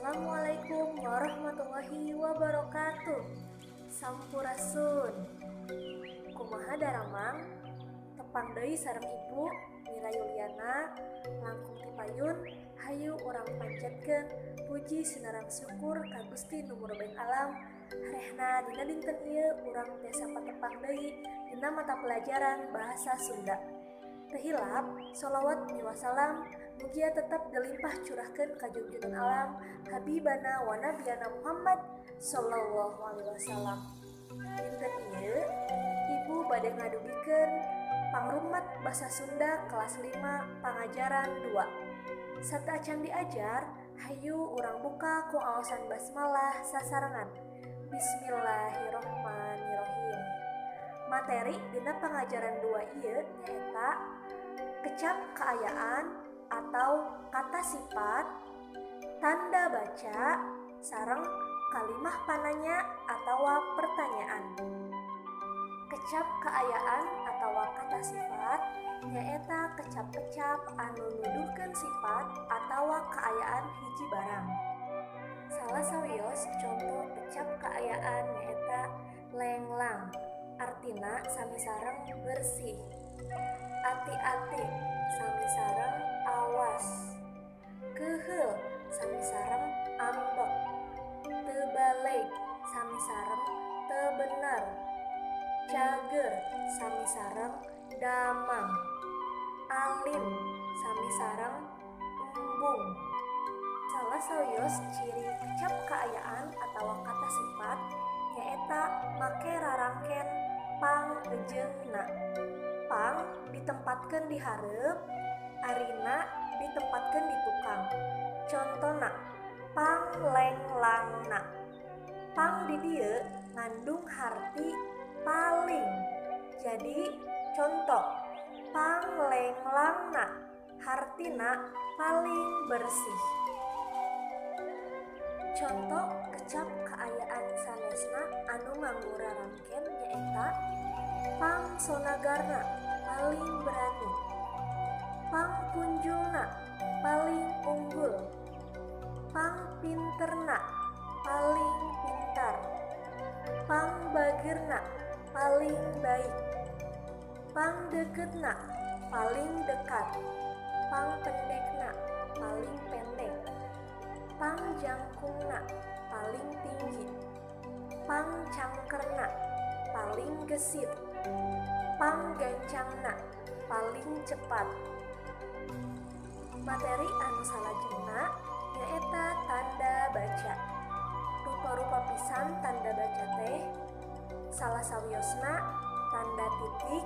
Assalamualaikum warahmatullahi wabarakatuh. Sampurasun. Kumaha daramang? Tepang deui sareng Ibu Mira Yuliana langkung ti payun hayu urang panjatkeun puji sinareng syukur ka Gusti nu murubeng alam. Harehna dina dinten ieu urang tiasa patepang deui dina mata pelajaran bahasa Sunda. Teu hilap sholawat miwah salam mugia tetap dilimpah curahkeun ka junjungan alam Habibana wa Nabiyana Muhammad sallallahu alaihi wasallam. Dinten ieu Ibu bade ngadugikeun pangrumat basa Sunda kelas 5 pangajaran 2. Sateuacan diajar, hayu urang buka ku aosan basmalah sasarengan. Bismillahirrohmanirrohim. Materi dina pangajaran 2 ieu nyaeta kecap kaayaan atau kata sifat, tanda baca, sareng kalimah pananya atawa pertanyaan. Kecap kaayaan atawa kata sifat nyaeta kecap-kecap anu nuduhkeun sifat atawa kaayaan hiji barang. Salah sawios contoh kecap kaayaan nyaeta lenglang, artina sami sareng bersih. Ati-ati sami sareng awas. Keuheul sami sareng ambek. Teu baleg sami sareng teu bener. Cager sami sareng damang. Alim sami sareng embung. Salah sawios ciri kecap kaayaan atawa kata sifat nyaeta make rarangken pang jeung na. Pang ditempatkeun di hareup, arina ditempatkeun di tukang. Contona pang lenglangna. Pang di dieu ngandung harti paling. Jadi contoh pang lenglangna hartina paling bersih. Contoh kecap kaayaan sanesna anu nganggo rarangken nyaeta pang sonagarna paling berani, pang punjulna paling unggul, pang pinterna paling pintar, pang bagerna paling baik, pang deketna paling dekat, pang pendekna paling pendek, pang jangkungna paling tinggi, pang cangkerna paling gesit, pang gancangna paling cepat. Materi anu salajengna nyaeta tanda baca. Rupa-rupa pisan tanda baca teh salah sawiosna tanda titik,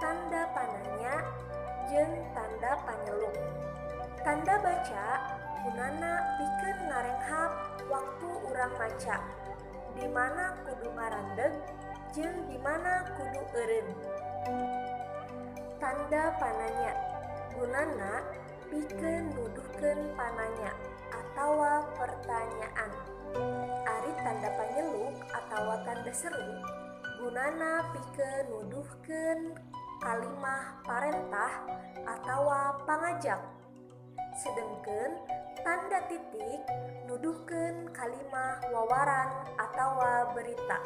tanda pananya, jeung tanda panyeluk. Tanda baca gunana pikeun ngarenghap waktu urang maca, di mana kudu ngarandeg jeung di mana kudu eureun. Tanda pananya gunana pikeun nuduhkeun pananya atawa pertanyaan. Ari tanda panyeluk atawa tanda seru gunana pikeun nuduhkeun kalimah parentah atawa pangajak. Sedengkeun tanda titik nuduhkeun kalimah wawaran atawa berita.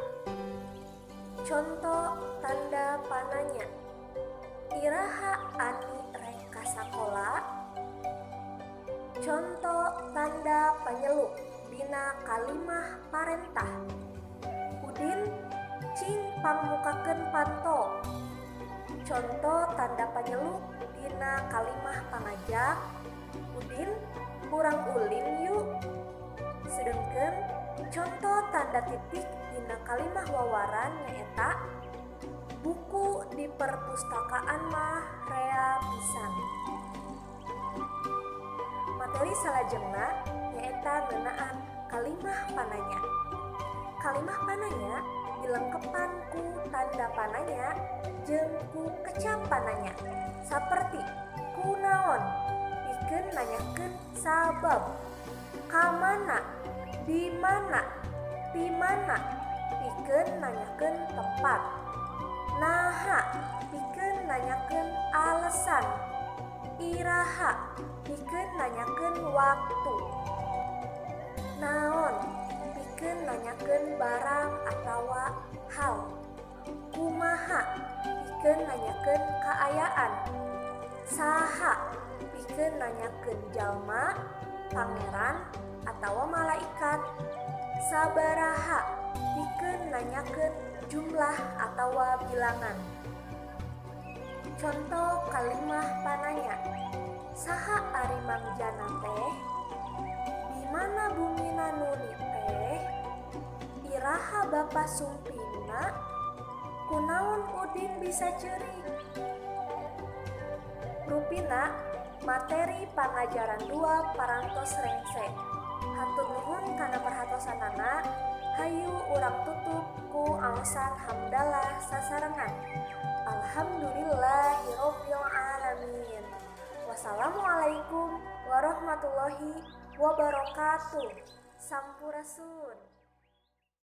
Contoh tanda pananya: iraha ani rek ka sakola. Contoh tanda panyeluk dina kalimah parentah: Udin cing pangmukakeun panto. Contoh tanda panyeluk dina kalimah pangajak: Udin kurang ulin yuk. Sedengkeun contoh tanda titik dina kalimah wawaran nyaeta buku di perpustakaan mah rea pisan. Materi salajengna nyaeta ngeunaan kalimah pananya. Kalimah pananya dilengkepan ku tanda pananya jeung ku kecap pananya, saperti kunaon pikeun nanyakeun sabab, kamana, di mana, ti mana pikeun nanyakeun tempat, naha pikeun nanyakeun alasan, iraha pikeun nanyakeun waktu. Naon pikeun nanyakeun barang atawa hal. Kumaha pikeun nanyakeun kaayaan. Saha pikeun nanyakeun jalma, pangeran atawa malaikat. Sabaraha pikeun nanyakeun jumlah atawa bilangan. Contoh kalimah pananya. Saha ari Mang Jana teh? Di mana bumina Nuni teh? Iraha Bapa sumpingna? Kunaon Udin bisa ceurik? Rupina materi pangajaran 2 parantos rengse. Hatur nuhun kana perhatosanana. Hayu urang tutup ku aosan hamdalah sasarengan. Alhamdulillahirabbil alamin. Wassalamualaikum warahmatullahi wabarakatuh. Sampurasun.